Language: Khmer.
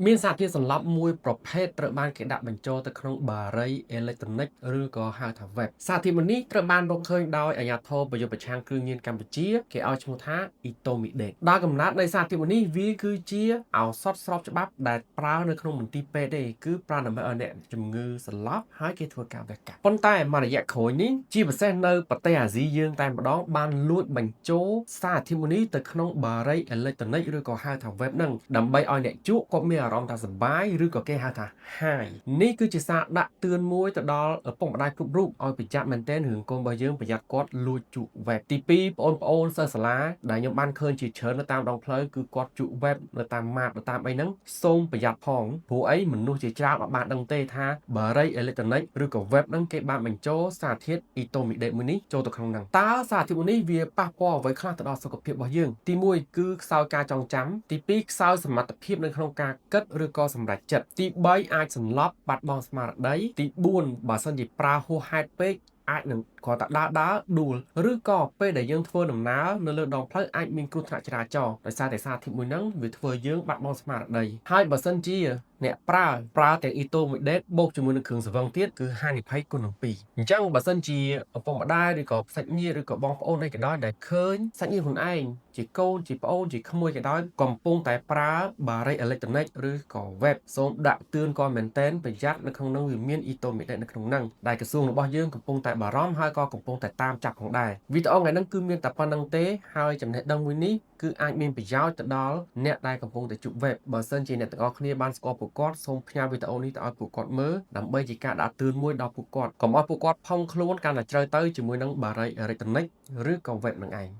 មានសារធាតុសន្លប់មួយប្រភេទត្រូវបានគេដាក់បញ្ចូលទៅក្នុងបារីអេឡិចត្រូនិកឬក៏ហៅថា vape សារធាតុមួយនេះត្រូវបានរកឃើញដោយអាជ្ញាធរប្រយុទ្ធប្រឆាំងគ្រឿងញៀនកម្ពុជាគេឲ្យឈ្មោះថាអ៊ីតូមីដេតដោយកំណើតនៃសារធាតុមួយនេះវាគឺជាឱសថស្របច្បាប់ដែលប្រើនៅក្នុងមន្ទីរពេទ្យទេគឺប្រើដើម្បីឲ្យអ្នកជំងឺសន្លប់ហើយគេធ្វើការវះកាត់ប៉ុន្តែមួយរយៈក្រោយនេះជាពិសេសនៅប្រទេសអាស៊ីយើងតែម្ដងបានលួចបញ្ចូលសារធាតុមួយនេះទៅក្នុងបារីអេឡិចត្រូនិកឬក៏ហៅថា vape ហ្នឹងដើម្បីឲ្យអ្នកជក់គាត់មានអារម្មណ៍ថាសប្បាយឬក៏គេហៅថា high នេះគឺជាសារដាក់ទឿនមួយទៅដល់ឪពុកម្ដាយគ្រប់រូបឲ្យប្រយ័ត្នមែនទែនរឿងកូនរបស់យើងប្រយ័ត្នគាត់លួចជក់ vape ទី2បងប្អូនសិស្សសាលាដែលខ្ញុំបានឃើញជាច្រើននៅតាមដងផ្លូវគឺគាត់ជក់ vape នៅតាមម៉ាតនៅតាមអីហ្នឹងសូមប្រយ័ត្នផងព្រោះអីមនុស្សជាច្រើនអត់បានដឹងទេថាបារីអេឡិចត្រូនិកឬក៏ vape ហ្នឹងគេបានបញ្ចូលសារធាតុអ៊ីតូមីដេតមួយនេះចូលទៅក្នុងហ្នឹងតើសារធាតុមួយនេះវាប៉ះពាល់អ្វីខ្លះទៅដល់សុខភាពរបស់យើងទី1គឺខ្សោយការចងចាំទី2ខ្សោយសមត្ថភាពនៅក្នុងការគិតឬក៏សម្រេចចិត្តទី3អាចសន្លប់បាត់បង់ស្មារតីទី4បើសិនជាប្រើហួសហេតុពេកអាចនឹងគ្រាន់តែដើរដើរដួលឬក៏ពេលដែលយើងធ្វើដំណើរនៅលើដងផ្លូវអាចមានគ្រោះថ្នាក់ចរាចរណ៍ដោយសារតែសារធាតុមួយហ្នឹងវាធ្វើយើងបាត់បង់ស្មារតីហើយបើសិនជាអ្នកប្រើប្រើទាំងអ៊ីតូមីដេតបូកជាមួយនឹងគ្រឿងស្រវឹងទៀតគឺហានិភ័យគុណនឹង2អញ្ចឹងបើសិនជាឪពុកម្ដាយឬក៏សាច់ញាតិឬក៏បងប្អូនអីក៏ដោយដែលឃើញសាច់ញាតិខ្លួនឯងជាកូនជាប្អូនជាក្មួយក៏ដោយកំពុងតែប្រើបារីអេឡិចត្រូនិកឬក៏ vape សូមដាក់ទឿនក៏មែនតែនប្រយ័ត្ននៅក្នុងនោះវាមានអ៊ីតូមីដេតនៅក្នុងហ្នឹងដែលក្រសួងរបស់យើងកំពុងតែបារម្ភហើយក៏កំពុងតែតាមចាប់ផងដែរវីដេអូថ្ងៃហ្នឹងគឺមានតែប៉ុណ្្នឹងទេហើយចំណេះដឹងមួយនេះគឺអាចមានប្រយោជន៍ទៅដល់អ្នកដែលកំពុងតែជក់ vape បើសិនជាអ្នកទាំងអស់គ្នាបានស្គាល់ពួកគាត់សូមផ្ញើវីដេអូនេះទៅឲ្យពួកគាត់មើលដើម្បីជាការដាក់ទឿនមួយដល់ពួកគាត់កុំឲ្យពួកគាត់ផុងខ្លួនកាន់តែជ្រៅទៅជាមួយនឹងបារីអេឡិចត្រូនិកឬក៏ vape នឹងឯង។